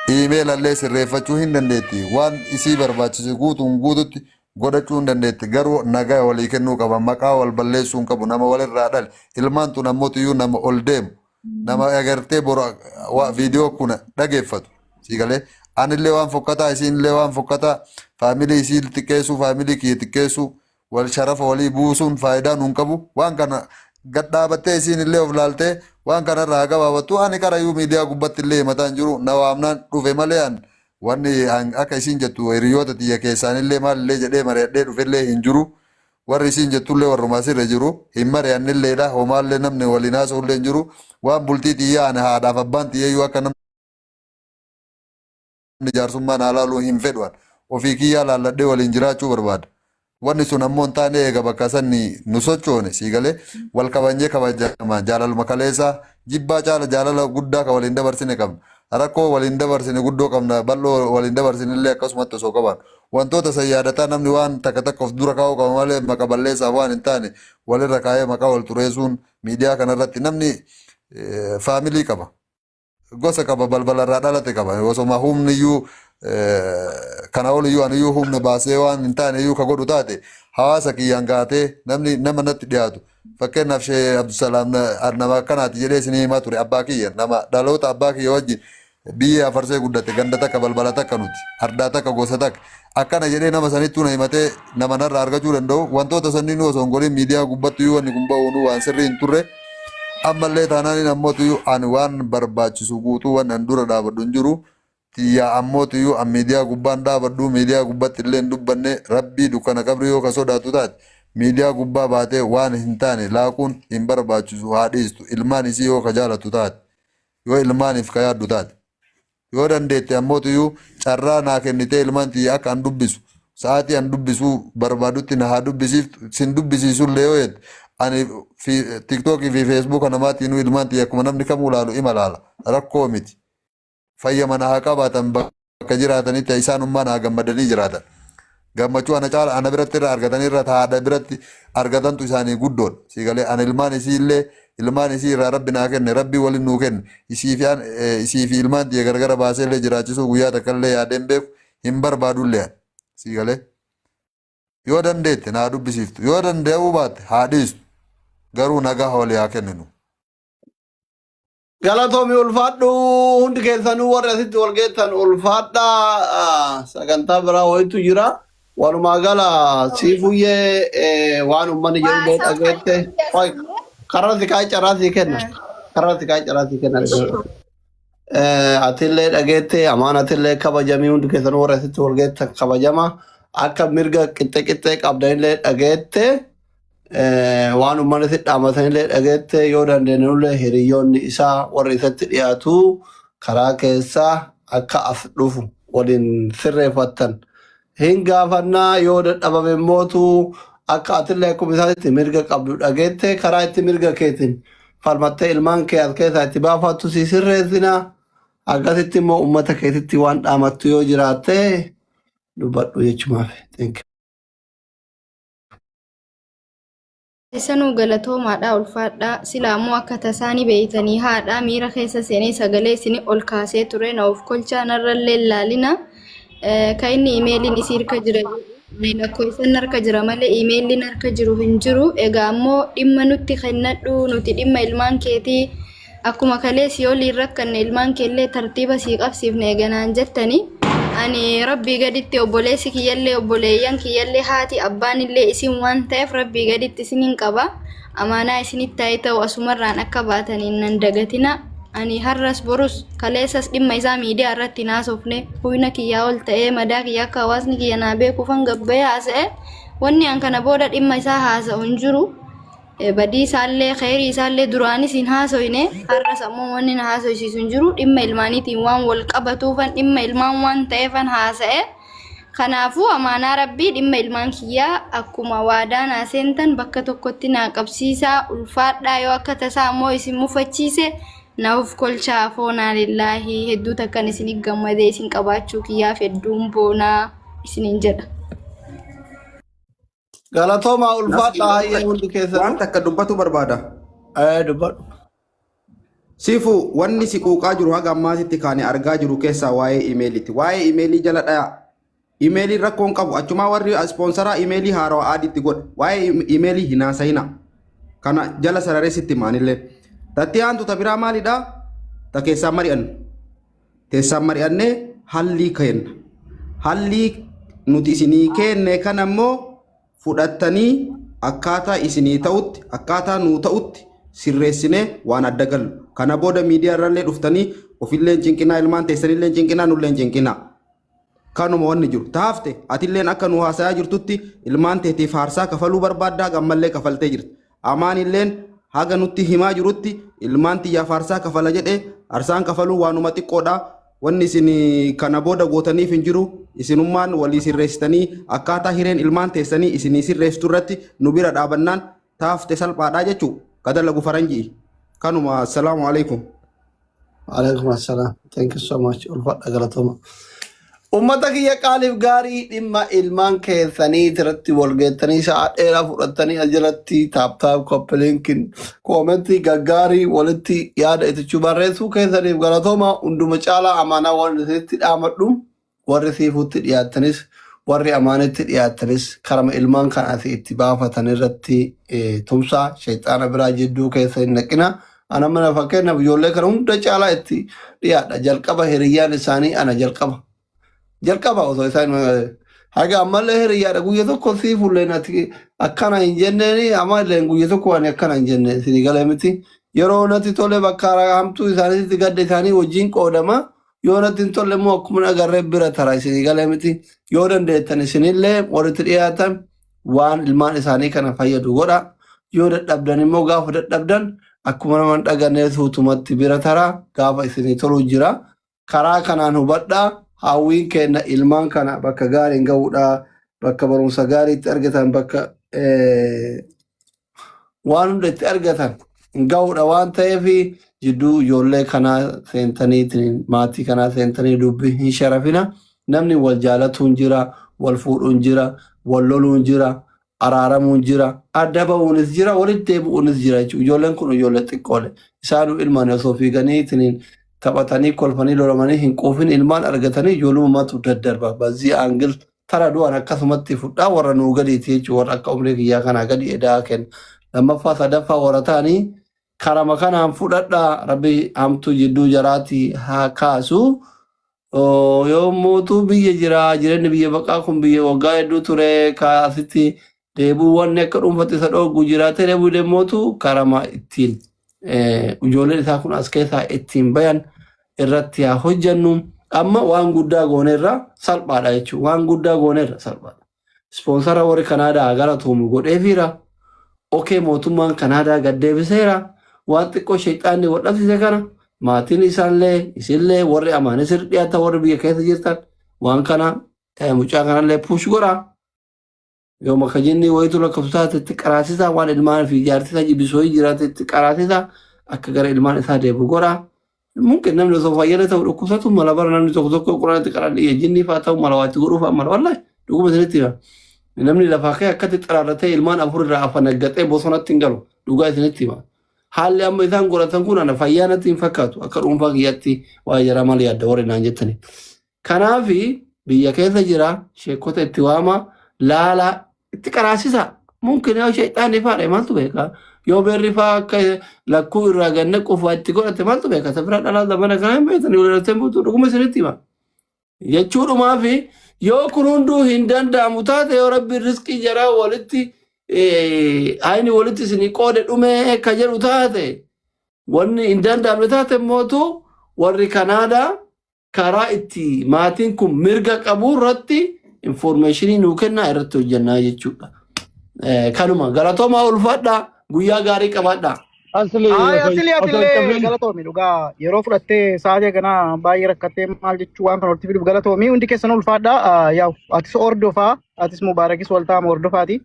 Iimeelallee sirreeffachuu hin dandeetti. Waan isii barbaachisu guutuun guututti godhachuu hin dandeetti. Garuu nagaa walii kennuu qaba. Maqaa wal balleessuu hin qabu. Nama walirraa dhale. Ilmaan tun ammoo iyyuu nama ol deemu. Nama agartee boru viidiyoo kuna dhageeffatu. Sii galee anillee waan fokkataa, isiinillee waan fokkataa, faamilii isii xiqqeessuu, faamilii kiyya xiqqeessuu, wal sharafa walii buusuun faayidaa nuun qabu. Waan kana gad dhaabattee isiin illee of laaltee waan kanarraa haa gabaabattu. Ani qarayyuu miidiyaa gubbatti illee himataa hin jiru. Na waamnaan dhufe malee an wanni an akka isiin jettu hiriyoota tiyya keessaan illee maalillee jedhee mari'adhee dhufellee hin jiru. Warri isiin jettullee warruma asirra jiru hin mari'annilleedha. Homaallee namni waliin haasa'ullee hin jiru. Waan bultii tiyyaa ani haadhaaf abbaan tiyyayyuu akka namni jaarsummaan haa laaluu hin fedhu an. Ofii kiyyaa laalladhee waliin jiraachuu barbaada. Wanni sun ammoo hin taane. Eega bakka sanni nu sochoone, sii galee, wal kabajnee kabajama. Jaalaluma kaleessaa jibbaa caala jaalala guddaa ka waliin dabarsine qabna. Rakkoo waliin dabarsine guddoo qabna, bal'oo waliin dabarsine illee akkasumatti osoo qabaannu. Wantoota san yaadataa namni waan takka takka of dura kaa'uu qaba malee maqa balleessaaf waan hin taane walirra kaa'ee maqaa wal xureessuun miidiyaa kanarratti namni faamilii qaba. Gosa qaba, balbalarraa dhalate qaba. Osoma humni iyyuu kana ol iyyuu ani iyyuu humna baasee waan hin taane iyyuu ka godhu taate, hawaasa kiyyaan gaatee namni nama natti dhiyaatu, fakkeenyaaf Shee Abdusalaam nama akkanaati jedhee isinii himaa ture. Abbaa kiyya, nama dhaloota abbaa kiyya wajjin biyya afarsee guddate, ganda takka, balbala takka, nuti ardaa takka, gosa takka, akkana jedhee nama sanittuu na himatee nama narraa argachuu danda'u. Wantoota sanniin osoo hin godhin miidiyaa gubbatti iyyuu wanni kun ba'uun waan sirrii hin turre. Ammallee taanaaniin ammootu ani waan barbaachisu guutuu waan an dura dhaabadhu hin jiru. Tiyyaa ammootu iyyuu an miidiyaa gubbaan dhaabadhu, miidiyaa gubbatti illee hin dubbanne. Rabbii dukkana qabrii yoo ka sodaatu taate, miidiyaa gubbaa baatee waan hin taane laaquun hin barbaachisu. Haa dhiistu, ilmaan isii yoo ka jaalatu taate, yoo ilmaaniif ka yaaddu taate. Yoo dandeette ammootu iyyuu carraa naa kennitee ilmaan tiyya akka an dubbisu sa'aatii an dubbisuu barbaadutti na haa dubbisiiftu, sin dubbisiisullee yoo jette, ani tiktookii fi feesbuuka namaatiinuu ilmaan tiyya akkuma namni kamuu laalu ima laala. Rakkoo miti. Fayya mana haa qabaatan, bakka jiraatanitti isaanummaan haa gammadanii jiraatan. Gammachuu ana caala ana biratti irra argatan irra haadha biratti argatantu isaanii guddoodha. Si galee, ana ilmaan isii illee, ilmaan isii irraa rabbi naa kenne, rabbi waliin nuu kenne, isii fi ilmaan tiyya gargara baasee illee jiraachisuu guyyaa takka illee yaadeen beeku, hin barbaadullee ani. Si galee, yoo dandeette naa dubbisiiftu, yoo danda'uu baatte haa dhiistu, garuu nagaa walii haa kenninu. Galatoomi, ulfaadhu. Hundi keessanuu warri asitti wal geettan ulfaadhaa. Sagantaa biraa wayitu jira. Walumaa gala siifuyyee waan uummanni jedhu illee dhageette. Qoy, karaa si kaa'e carraa sii kenna. Karaa si kaa'e carraa sii kenna. Atillee dhageette, amaan atillee kabajamii, hundi keessanuu warri asitti wal geettan kabajama. Akka mirga qixxe qixxee qabdanillee dhageette. Waan uummanni sitti dhaamatanillee dhageette. Yoo dandeenyullee hiriyoonni isaa warri isatti dhiyaatu karaa keessaa akka as dhufu waliin sirreeffattan hin gaafannaa. Yoo dadhabame mootu akka atillee akkuma isaatti mirga qabdu dhageette, karaa itti mirga keetiin falmattee ilmaan kee as keessaa itti baafattu si sirreessina. Akkasitti immoo uummata keetitti waan dhaamattu yoo jiraatte dubbadhu jechumaaf. Thank you. Keessanuu galatoomaadha, ulfaadhaa. Silaa immoo akka tasaa ni beeytanii haadha miira keessa seenee sagalee isin ol kaasee ture, na of kolchaa, narrallee hin laalina. Kan inni imeeliin isii harka jira jedhu, ani lakkoofsan harka jira malee imeeliin harka jiru hin jiru. Egaa ammoo dhimma nutti kennadhu, nuti dhimma ilmaan keetii akkuma kalee si oliin rakkanne ilmaan keellee tartiiba sii qabsiifne eganaan jettani. Ani rabbii gaditti obboleessi kiyyallee, obboleeyyan kiyyallee, haati abbaan illee isin waan ta'eef rabbii gaditti isinin qaba. Amaanaa isinitti ta'e ta'u asumarraan akka baataniin nan dagatina. Ani har'as borus kaleessas dhimma isaa miidiyaa irratti hin haasofne. Huyna kiyyaa ol ta'ee madaa kiyya akka hawaasni kiyya naa beekuufan gabbayee haasa'e. Wanni an kana booda dhimma isaa haasa'u hin jiru. Badii isaallee kheyrii isaallee duraanis hin haasoyne, har'as ammoo wanni na haasoysiisu hin jiru. Dhimma ilmaaniitiin waan wal qabatuufan, dhimma ilmaan waan ta'eefan haasa'e. Kanaafuu amaanaa rabbii dhimma ilmaan kiyyaa akkuma waadaa naa seentan bakka tokkotti naa qabsiisaa, ulfaadhaa. Yoo akka tasaa ammoo isin mufachiise na of kolchaa. Foonaa lillaahi, hedduu takkan isin gammadee, isin qabaachuu kiyyaaf hedduun boonaa isiniin jedha. Galatoomaa, ulfaadhaa, hayyee hundi Waan keessanuu. takka dubbatu barbaada. Dubbadhu. Siifu wanni si quuqaa jiru haga ammaatitti kaani argaa jiru keessaa waa'ee imeeliiti. Waa'ee imeelii jala dhaya. Imeeliin rakkoon qabu achumaa warri ispoonsaraa imeelii haarawaa aaditti godha. Waa'ee imeelii hin haasa'ina. Kana jala sararee sitti maanillee. Tatti aantu ta biraa maalidha? Ta keessaan mari'annu. Teessaan mari'annee hallii kenna. Hallii nuti isinii kenne kana immoo fudhattanii akkaataa isinii ta'utti akkaataa nuu ta'utti sirreessinee waan adda gallu. Kana booda miidiyaa irrallee dhuftanii ofillee hin cinqinaa ilmaan teessanillee hin cinqinaa nullee hin cinqinaa. Kanuma wanni jiru. Taafte atilleen akka nu haasayaa jirtutti ilmaan teetiif haarsaa kafaluu barbaaddaa gammallee kafaltee jirti. Amaanilleen haga nutti himaa jirutti ilmaan tiyyaaf haarsaa kafala jedhe harsaan kafaluu waanuma xiqqoodha. Wanni isin kana booda gootaniif hin jiru. Isinummaan walii sirreessitanii akkaataa hireen ilmaan teessanii isinii sirreessitu irratti nu bira dhaabannaan taafte salphaadha jechuu ka dalagu faranji'i. Kanuma assalaamu alaikum. Alaikum assalam. Thank you so much. Ulfaadha galatooma. Uummata kiyya qaaliif gaarii dhimma ilmaan keessanii irratti wal geettanii sa'a dheeraa fudhattanii as jalatti tap tap copy linkiin koomentii gaggaarii walitti yaada itichuu barreessuu keessaniif galatooma. Hunduma caalaa amaanaa waan isinitti dhaamadhu warri siifuutti dhiyaattanis warri amaanitti dhiyaattanis karama ilmaan kan asii itti baafatan irratti tumsaa shayxaana biraa jidduu keessa hin naqina. Ana mana fakkeenyaaf ijoollee kana hunda caalaa itti dhiyaadha. Jalqaba hiriyyaan isaanii ana jalqaba. Jalqaba osoo isaan haga ammallee hiriyyaadha guyya tokko siifulleen ati akkana hin jenneeni ammallee guyya tokko ani akkana hin jenne isinii galee miti. Yeroo natti tole bakka hamtuu isaaniitti gadda isaanii wajjin qoodama. Yoo natti hin tolle immoo akkuma agarree bira tara isinii galee miti. Yoo dandeettan isinillee walitti dhiyaatan waan ilmaan isaanii kana fayyadu godha. Yoo dadhabdan immoo gaafa dadhabdan akkuma nama hin dhagannee suutumatti bira tara gaafa isinii tolu jira. Karaa kanaan hubadhaa hawwiin kenna ilmaan kana bakka gaariin ga'uudha. Bakka barumsa gaariitti argatan bakka waan hunda itti argatan ga'uudha waan ta'eef jidduu ijoollee kanaa seentanii maatii kanaa seentanii dubbii hin sharafina. Namni wal jaalatuun jira, wal fuudhuun jira, wal loluun jira, araaramuun jira, adda ba'uunis jira, walitti deebi'uunis jira jechuudha. Ijoolleen kun ijoollee xiqqoodha. Isaanuu ilmaan osoo fiiganii taphatanii kolfanii lolamanii hin quufin ilmaan argatanii ijoollummaatu daddarba. Bazii aangil tara du'an akkasumatti fudhaa warra nuu gadiiti jechuudha. Warra akka umrii kiyyaa kanaa gadi edaa kenna. Lammaffaa sadaffaa warra ta'anii karama kanaan fudhadhaa rabbi hamtuu jidduu jaraati haa kaasu. Yommuutu biyya jira jireenyi biyya baqaa kun biyya waggaa hedduu ture kaasitti deebuu wanni akka dhuunfatti isa dhooggu jiraate deebuu deemootu karama ittiin ijoolleen isaa kun as keessaa ittiin bayan irratti haa hojjennu. Amma waan guddaa gooneerra salphaadha jechuudha. Waan guddaa gooneerra salphaadha. Ispoonsara warri Kanaadaa gara tuumu godheefiira. Okay mootummaan Kanaadaa gad deebiseera. Waan xiqqoo sheexaanni wal dhabsiise kana maatiin isaallee isillee warri amaanii sirri dhiyaatan warri biyya keessa jirtan waan kana mucaa kanallee push godhaa. Yoo maka jinni wayitu lakkoofsa taate itti qaraasisaa waan ilmaan fi jaartii isaa jibbisoo jiraate itti qaraasisaa akka gara ilmaan isaa deebi'u godhaa. Mungkin namni osoo fayyada ta'u dhukkubsatu mala bara namni tokko tokko quraana itti qaraan dhiyya jinni fa'aa ta'u mala waa itti godhuu fa'aa mala wallahi dhuguma isinitti hima. Namni lafaa ka'e akkatti xaraarratee ilmaan afur irraa afanaggaxee bosonatti hin galu dhugaa isinitti hima. Haalli amma isaan godhatan kun ana fayyaa natti hin fakkaatu akka dhuunfaa kiyyaatti waa jaraa maal yaadda warri naan jettani. Kanaafi biyya keessa jira sheekota itti waama laalaa itti qaraasisa. Mungkin yoo sheexaanni faadha maaltu beeka? Yoo beerri faa akka lakkuu irraa ganna qufa itti godhate maaltu beeka? Safira dhalaa zamana kana hin beektan yoo dhalate buutu dhuguma isinitti hima. Jechuudhumaa fi yoo kun hunduu hin danda'amu taate yoo rabbi riskii jaraa walitti ayni walitti isinii qoode dhumee ka jedhu taate wanni hin danda'amne taate mootu warri Kanaadaa karaa itti maatiin kun mirga qabu irratti informationii nuu kennaa irratti hojjannaa jechuudha. Kanuma galatoomaa ulfaadhaa guyyaa gaarii qabaadhaa. Asli Ay, osoo asli osoo hin atillee cabrin galatoomi dhugaa yeroo fudhattee sa'aatii kana baay'ee rakkattee maal jechuu waan kana walitti fiduuf galatoomi hundi keessan ulfaadhaa. Yaa'u atis hordofaa atis mubaarakis waltaama hordofaati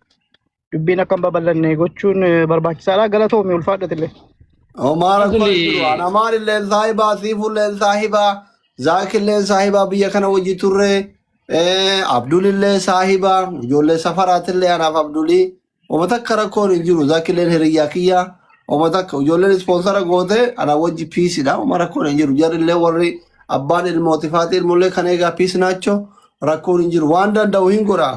dubbiin akka hin babal'anne gochuun barbaachisaadha galatoomi ulfaadhatillee. Homaa rakkoon asli jiru. Ana maalilleen saahibaa, siifulleen saahibaa, zaakilleen saahibaa biyya kana wajji turre, Abdulillee saahibaa, ijoollee safaraatillee anaaf Abdulii. Oma takka rakkoon hin jiru. Zaakilleen hiriyyaa kiyya. Homa takka ijoolleen ispoonsara goote ana wajji piisidha. Homa rakkoon hin jiru. Jarrillee warri abbaan ilmooti faati ilmollee kan eegaa piis naachoo rakkoon hin jiru. Waan danda'u hin godha.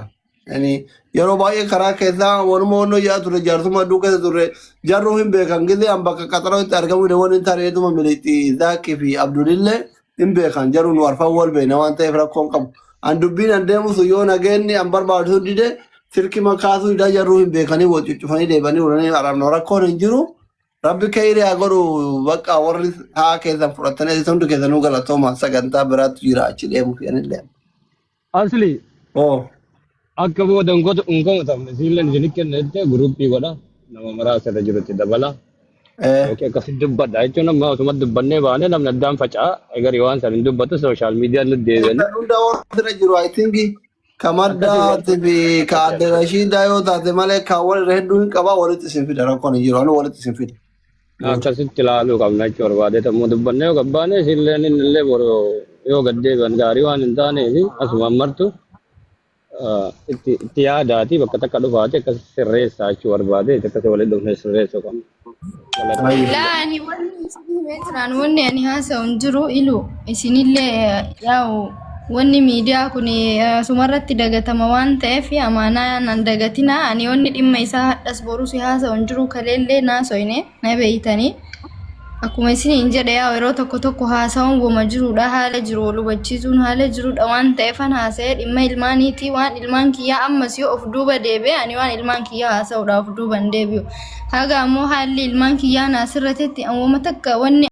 Yani yeroo baay'ee karaa keessaa wanuma wannoo yaa ture jaarsummaa hedduu keessa turre jarruu hin beekan gizee an bakka qaxaroo itti argamu hin wanni hin taane heduma miliixi Zaakii fi Abdulillee hin beekan jaruu nu arfan wal beekna waan ta'eef rakkoon qabu. An dubbiin an deemu sun yoo nageenni an barbaadu sun dide silkii makaasuu didaa jarruu hin beekanii wal cuccufanii deebanii walanii arabna rakkoon hin jiru. Rabbi kayrii haa godhu bakka warri haa keessan fudhatanii hundi keessanuu galatooma sagantaa biraatu jira achi deemu fi anillee. Asli Oh. akka booda hin komatamne siilleen isin kenna jettee guruppii godha nama maraa asirra jirutti dabala. Yookiin akkasitti dubbadha jechuun amma osuma dubbannee baane namni addaan faca'a egarii waan san hin dubbatu sooshaal miidiyaan nutti deebi'anii. Kan hunda warra jiru I think ka maddaati fi ka adde Rashiidaa yoo taate malee kan wal irra hedduu hin qabaa walitti isin fida rakkoon hin jiru anu walitti isin fida. Akkasitti ilaaluu qabna jechuu barbaade tammoo dubbannee yoo gabbaane isilleen inni illee boru yoo gad deebi'an gaarii waan hin taaneef asumaan martu itti itti yaadaati bakka takka dhufaati akkas sirreessaa jechuu barbaade akkasii walitti dhufnee sirreessuu qabna. Galatoomii. Laa ani wanni isin himee turaan wanni ani haasa'u hin jiru ilu isinillee yaa'u wanni miidiyaa kun asumarratti dagatama waan ta'eef amaanaa nan dagatina ani wanni dhimma isaa hadhas borus haasa'u hin jiru kaleellee naasoyne na beeytanii akkuma isiniin jedhe yaa yeroo tokko tokko haasa'uun woma jiruudha haala jiru wal hubachiisuun haala jiruudha waan ta'eefan haasa'ee dhimma ilmaaniitii waan ilmaan kiyyaa ammas yoo of duuba deebi'e ani waan ilmaan kiyyaa haasa'uudha of duuba hin deebi'u haga ammoo haalli ilmaan kiyyaa naa sirratetti woma takka wanni